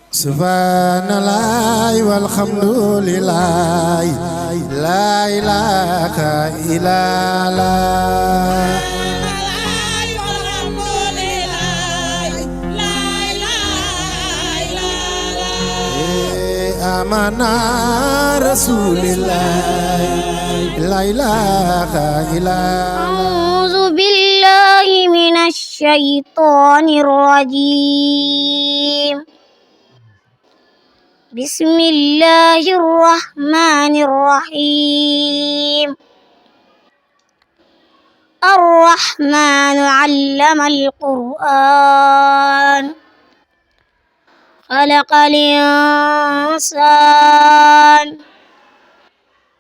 Subhanallah walhamdulillah, la ilaha illallah. Amana Rasulillah, la ilaha illallah. أعوذ بالله من الشيطان الرجيم. بسم الله الرحمن الرحيم. الرحمن علم القرآن خلق الإنسان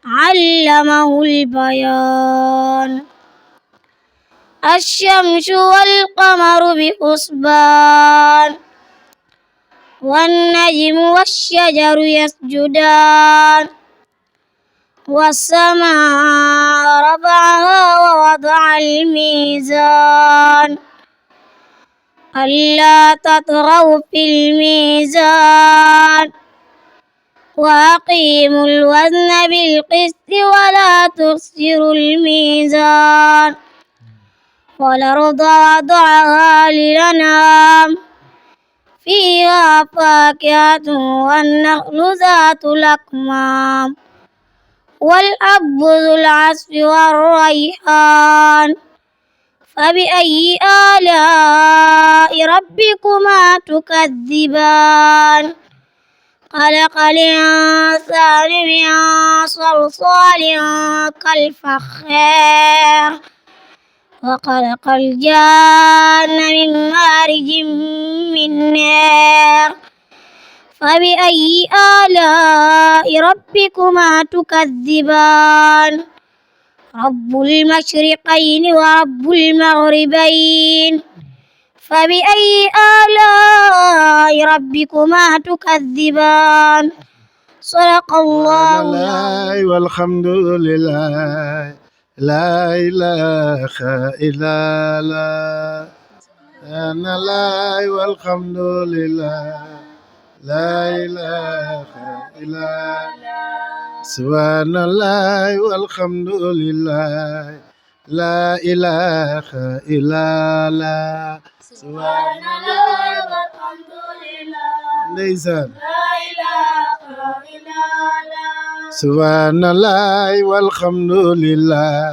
علمه البيان. الشمس والقمر بحسبان والنجم والشجر يسجدان والسماء رفعها ووضع الميزان ألا تطغوا في الميزان وأقيموا الوزن بالقسط ولا تخسروا الميزان والأرض وضعها للأنام فيها فاكهة والنخل ذات الأكمام والحب ذو العصف والريحان فبأي آلاء ربكما تكذبان خلق الإنسان من صلصال كالفخار وخلق الجان من مارج من نار فبأي آلاء ربكما تكذبان رب المشرقين ورب المغربين فبأي آلاء ربكما تكذبان صدق الله العظيم والحمد لله، لا إله إلا الله. أنا لا والحمد لله، لا إله إلا الله. سبحان الله والحمد لله، لا إله إلا الله. سبحان الله والحمد لله، ليس لا إله إلا الله. سبحان الله والحمد لله،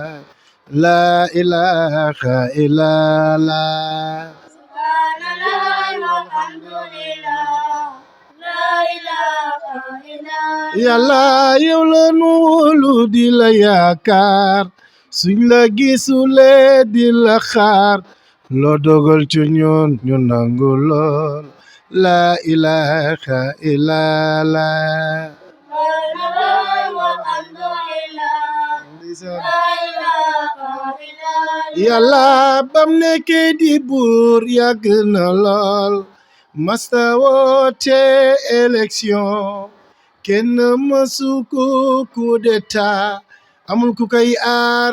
لا إله إلا الله. سبحان الله والحمد لله، لا إله إلا الله. Yàlla yow la nu wóolu di la yaakaar, suñ la gisulee di la xaar, loo dogal ci ñun ñu nangu lool, la ilaha illa Allah. Yàlla bam nekkee di buur yàgg na lool, masta woote élection, kenn mësu ko coup d'état, amul ku koy aar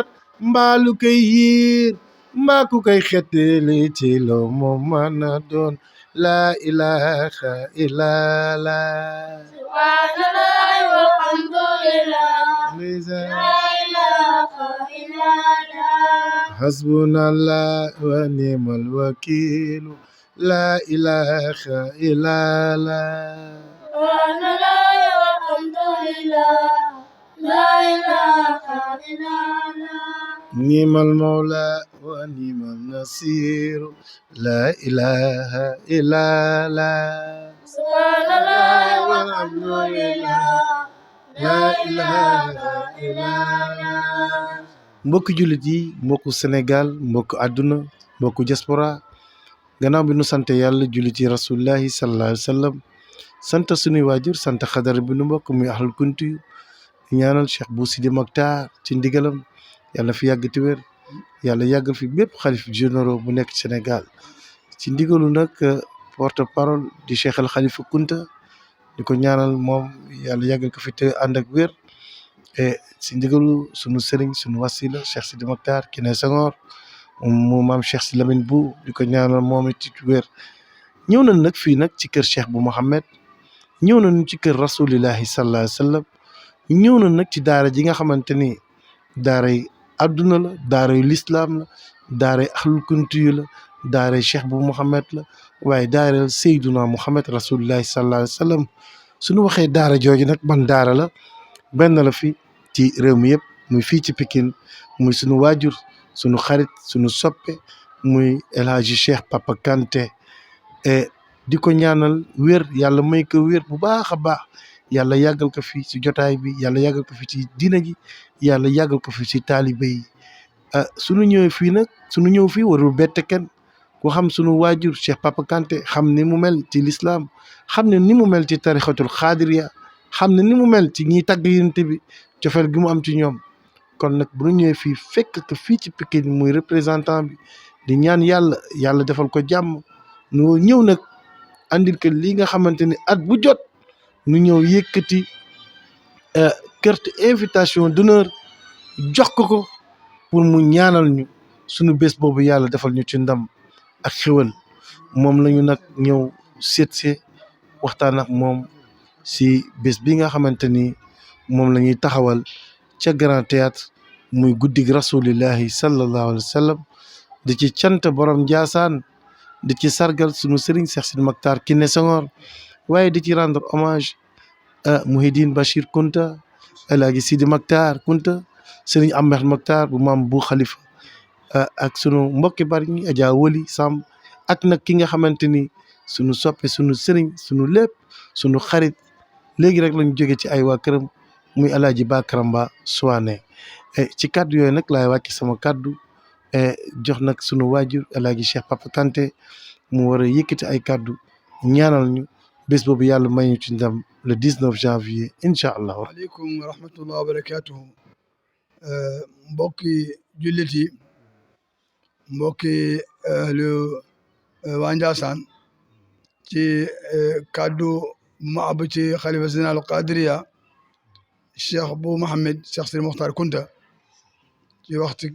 mbaa lu koy yiir mbaa ku koy xettali ci lo mu mën a doon, la ilaha illallah. Subhanallah walhamdulillah, la ilaha illallah. Hasbunallah wa ni'mal wakil, la ilaha illallah. Subhanallah walhamdulillah, la ilaha illallah. نعم المولى ونعم النصير، لا إله إلا الله. سبحان الله والحمد لله، لا إله إلا الله. mbokk jullit yi, mbokku Sénégal, mbokku àdduna, mbokku diaspora, gannaaw bi nu sant yàlla julli ci rasulullahi sallallahu alayhi wa sallam, sant sunuy waajur, sant xadara bi nu mbokk muy ahlul kunti yu ñaanal Cheikh Bou Sidi Mokhtar ci ndigalam yàlla fi yàgg te wér, yàlla yàggal fi bépp xalif généraux bu nekk Sénégal ci ndigalu nag porte parole di Cheikh al Khalifa Kunta, di ko ñaanal moom yàlla yàggal ko fi te ànd ak wér. et si ndigalu sunu sëriñ sunu wasila Cheikh Sidi Mokhtar ki ne Senghor mu maam Cheikh Si Lamine Bou, di ko ñaanal moom it ci wér. ñëw nañ nag fii nag ci kër Cheikh Bou Mouhamed ñëw nañu ci kër rasulillahi sallallahu alayhi wa sallam ñëw na nag ci daara ji nga xamante ni daaray àdduna la daaray lislaam la daaray ahlul kunti la daaray cheikh bu Mouhamed la waaye daaray Seyduna Mouhamed rasulillahi sallallahu alayhi wa sallam suñu waxee daara jooju nag ban daara la benn la fi ci réew mi yëpp muy fii ci Pikine muy suñu waajur suñu xarit suñu soppe muy El Hadji Cheikh Papa Kanté di ko ñaanal wér yàlla may ko wér bu baax a baax yàlla yàggal ko fi ci jotaay bi yàlla yàggal ko fi ci diina ji yàlla yàggal ko fi ci taalibe yi suñu ñëwee fii nag suñu ñëw fii warul bette kenn ku xam suñu waajur Cheikh Papa Kanté xam ni mu mel ci lislaam xam ne ni mu mel ci tarixatul xaadiriya xam ne ni mu mel ci ñiy tagg yonent bi cofeel gi mu am ci ñoom kon nag bu ñu ñëwee fii fekk ko fii ci Pikine muy représentant bi di ñaan yàlla defal ko jàmm nu ñëw nag andil ko li nga xamante ni at bu jot nu ñëw yëkkati carte invitation d'honneur jox ko pour mu ñaanal ñu suñu bés boobu yàlla defal ñu ci ndam ak xéwal moom la ñu nag ñëw seetse waxtaan ak moom si bés bi nga xamante ni moom la ñuy taxawal ca Grand Théâtre muy guddig rasulillahi sallallahu alayhi wa sallam di ci cant borom Njaasaan di ci sargal sunu sëriñ Cheikh Sidi Maktar Kiné Senghor waaye di ci rendre hommage Mouhidine Bachir Kounta El Hadji Sidi Maktar Kounta sëriñ Ahmed Maktar bu maam bu Khalifa ak sunu mbokki bari ñi Adja Woli Samb ak nag ki nga xamante ni sunu soppe sunu sëriñ sunu lépp sunu xarit léegi rek lañu jóge ci ay waa këram muy El Hadji Bakaramba Souané ci kaddu yooyu nag laay wàcc sama kaddu jox nag sunu waajur El Hadji Cheikh Papa Kanté mu war a yëkkati ay kaddu ñaanal ñu bés boobu yàlla may ñu ci ndam le 19 janvier incha allah. waaleykum wa rahmatullah wa barakatuhu mbokki jullit yi mbokki waa Njaasaan ci kaddu ma ab ci xalifa général Qadiriya Cheikh bu Mouhamed Cheikh Sidi Mokhtar Kounta ci waxtu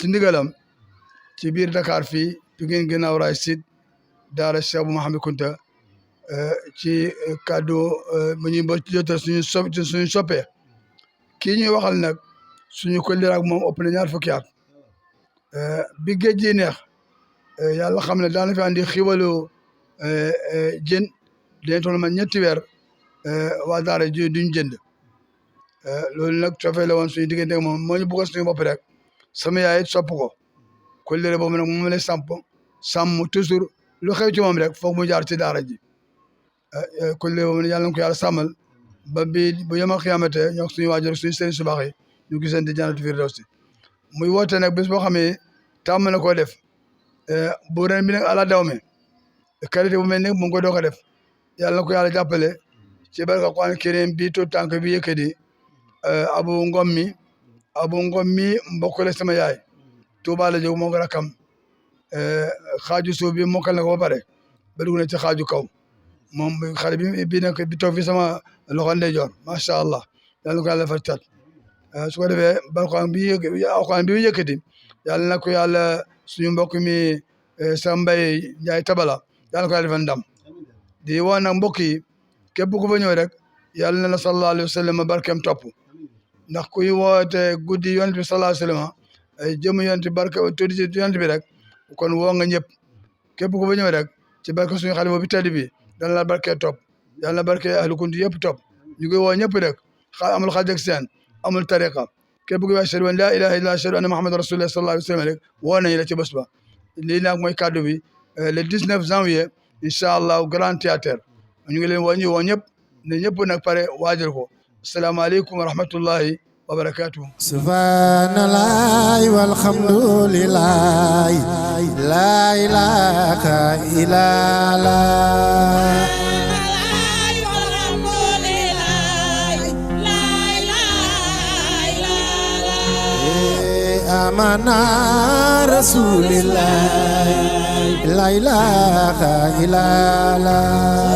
ci ndigalam ci biir Dakar fii Pikine Guinaw Rail Sud daara Cheikh bu Mouhamed Kounta ci kaddu bu ñuy jotal suñu soppee kii ñuy waxal nag suñu kolleer ak moom ëpp na ñaar fukki at bi géej gi neex yàlla xam ne daana fi andi xiwalu jën dina toll ma ñetti weer waa daara ji duñ jënd loolu nag cofee la woon suñu diggante ak moom moo ñu bëggoon suñu bopp rek sama yaay sopp ko kolleer boobu nag moom lay sàmm toujours lu xew ci moom rek foog mu jaar ci daara ji kolleer boobu nag yàlla na ko yàlla sàmmal ba bi bu yemal xiyaamate ñoo suñu waajur suñu sëriñ su baax yi ñu gisante jannatu firdawsi muy woote nag bés boo xam ne tàmm na koo def bu ren bi nag ala dawme qualité bu mel ni mu ngi ko doog a def yàlla na ko yàlla jàppale ci barka Qur'an Karim bi tout tànk bi yëkkati abu ngom mi mbokk la sama yaay Tuuba la jóg moo ko rakkam xaaju suuf bi mokkal na ko ba pare ba dugg na ci xaaju kaw moom xale bi nag bi toog fi sama loxo ndeyjoor macha allah yàlla na ko yàlla faj cat su ko defee barxaan bi yëkkati yàlla na ko yàlla suñu mbokk mi sa mbay Njaay Tabala yàlla na ko yàlla defal ndam di woo nag mbokk yi képp ku fa ñëw rek yàlla na la sallallahu alayhi wa sallam barkeem topp ndax kuy woote guddi yonent bi sallallahu alayhi wa sallam jëm yonent barke tuddi ci yonent bi rek kon woo nga ñëpp képp ku fa ñëw rek ci barke suñu xalifa bi tedd bi dana la barke topp yàlla na barke ahlu kunti yëpp topp ñu koy woo ñëpp rek amul xaaj ak seen amul tariqa képp ku wax ashhadu an la ilaha illa ashhadu anna muhammad rasulullah sallallahu alayhi wa sallam rek woo nañu la ci bés ba lii nag mooy kàddu bi le 19 janvier incha allah Grand Théâtre ñu ngi leen woo ñëpp ne ñëpp nag pare waajal ko asalaamaaleykum wa rahmatullahi wa barakatuh subhanallahi walhamdulillahi la ilaha illallah amana rasulillah la ilaha illallah